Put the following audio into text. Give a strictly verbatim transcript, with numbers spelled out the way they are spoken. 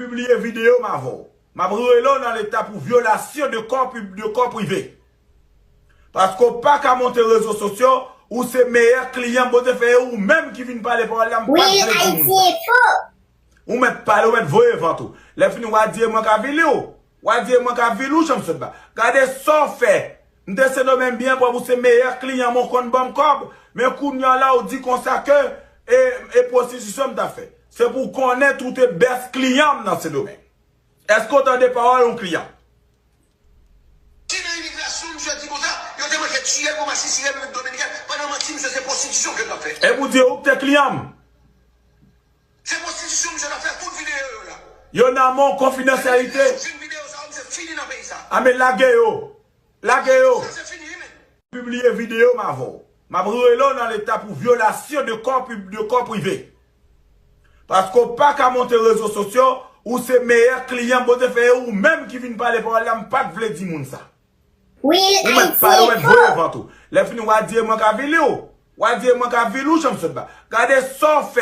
pibliye videyo m avè w. M ap rele w nan leta pou vyolasyon de kò, pib- de kò prive. Paske w pa ka monte rezo sosyo, ou se meyè kliyan Bondye fè, e ou menm ki vin pale pawòl la, m pa t vle di moun sa. Ou mèt pale, ou mèt voye vant ou. Lè fini, w a di e mwen k avili w. W a di e mwen k avili w, jan m sot ba. Gade sa w fè. M te Sendomeng byen pwòp, ou se meyè kliyan m, ou konn ban m kòb. Men kounye a la, ou di konsa ke e, e pwostitisyon m t ap fè. Se pou w konnen tou te bèst kliyan m nan Sendomeng. Èske w tande pawòl yon kliyan? Si nan imigrasyon, misye di konsa, yo te manke tiye l pou masisi Repiblik Dominikèn, pandan manti, misye se pwostitisyon ke l ap fè. E pou di ou k te kliyan m. Se pwostitisyon misye t ap fè, tout videyo yo la. Yo nan men w, konfidansyalite. Jwenn videyo sa yo, misye fini nan peyi sa. A men lage yo. Lage yo. Sa se fini, wi, men. Pibliye videyo m avè w. M ap rele w nan leta pou vyolasyon de kò, pib- de kò prive. Paske w pa ka monte rezo sosyo, ou se meyè kliyan Bondye fè, e ou menm ki vin pale pawòl la, m pa t vle di moun sa. Ou mèt pale, ou mèt voye vant ou. Lè fini, w a di e mwen k avili w. W a di e mwen k avili w, jan m sot ba. Gade sa w fè.